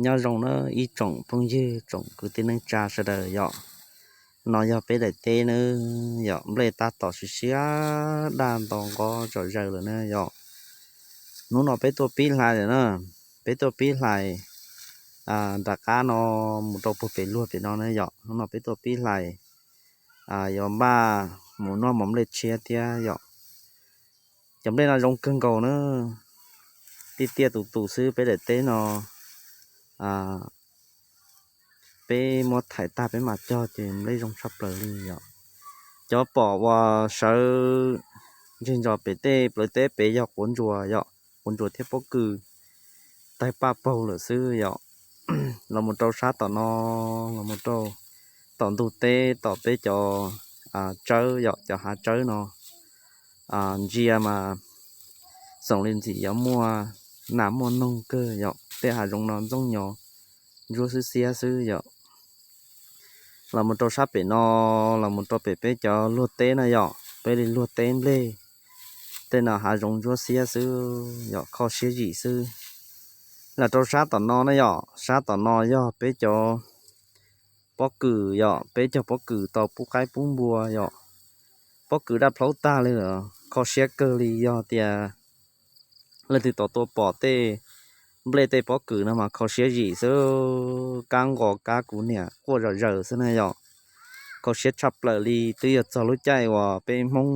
Nyob zoo na ib tsoom phooj ywg tsoom kwv tij neej tsa sawv daws yom. No yog peb daim teb na yom, nplej tab tom siav siav daj nto nqov zom zaws lawm na yom. Hnub no peb tuaj pib hlais lawm na, peb tuaj pib hlais nram qab no mus rau puag pem luag pem no na yom. Hnub no peb tuaj pib hlais yuav npaj mus noj mov nplej tshiab thiab yom. Cov nplej no zoo kawg nkaus na, tiaj tiaj tus tus xwb peb daim teb no. Peb muab thais tag peb mam cog ces nplej zoo tshaj plaws li yom. Cov pom uas sawv ntseg ntso pem tej plawv teb pem yog quav ntsuas yom, quav ntsuas thiab pob kws tawg paj paug lawm xwb yom. Los mus rau sab tom no, los mus rau tom ntug teb tom peb cov tsawb yom, cov hav tsawb no ntsia mas xoom li ntxim yuav muaj nas muaj noog kawg yom. Tej hav zoov no ntxooj nyos ntsuab xwb xiab xwb yom. Los mus rau sab pem no, los mus rau pem peb cov luag teb na yom, peb li luag teb nplej. Tej no hav zoov ntsuab xiab xwb yom, kho siab zim xwb. Los rau sab tom no na yom, sab tom no yog peb cov pob kws yom, peb cog pob kws tau pub qaib pub npua yom. Pob kws daj plaub tag li lawm, kho siab kawg li. Yog tias leej twg tau tuaj pom tej nplej tej pob kws no mas kho siab zim xwb, kab nqos kab kuv niam quaj zom zaws xwb na yom. Kho siab tshaj plaws li, twb yog txog lub caij uas peb Hmoob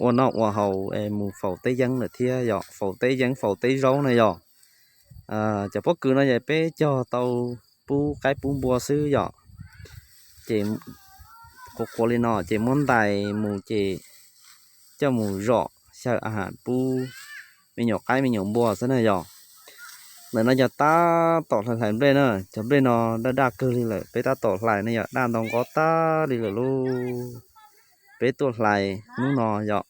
ua noj ua haus es mus faus teb yeeb lawm thiab yom, faus teb yeeb faus teb zaub na yom. Cov pob kws no ces peb cog tau pub qaib pub npua xwb yom. Ces qhuav qhuav li no ces muab ntais mus ces coj mus zom xyaw a has pub me nyuam qaib me nyuam npua xwb na yom. Ntawm no yog tab tom hlais hlais nplej na, cov nplej no daj daj kawg li lawm, peb tab tom hlais na yom, daj ntau nqov tag li lawm lauj. Peb tuaj hlais hnub no yom.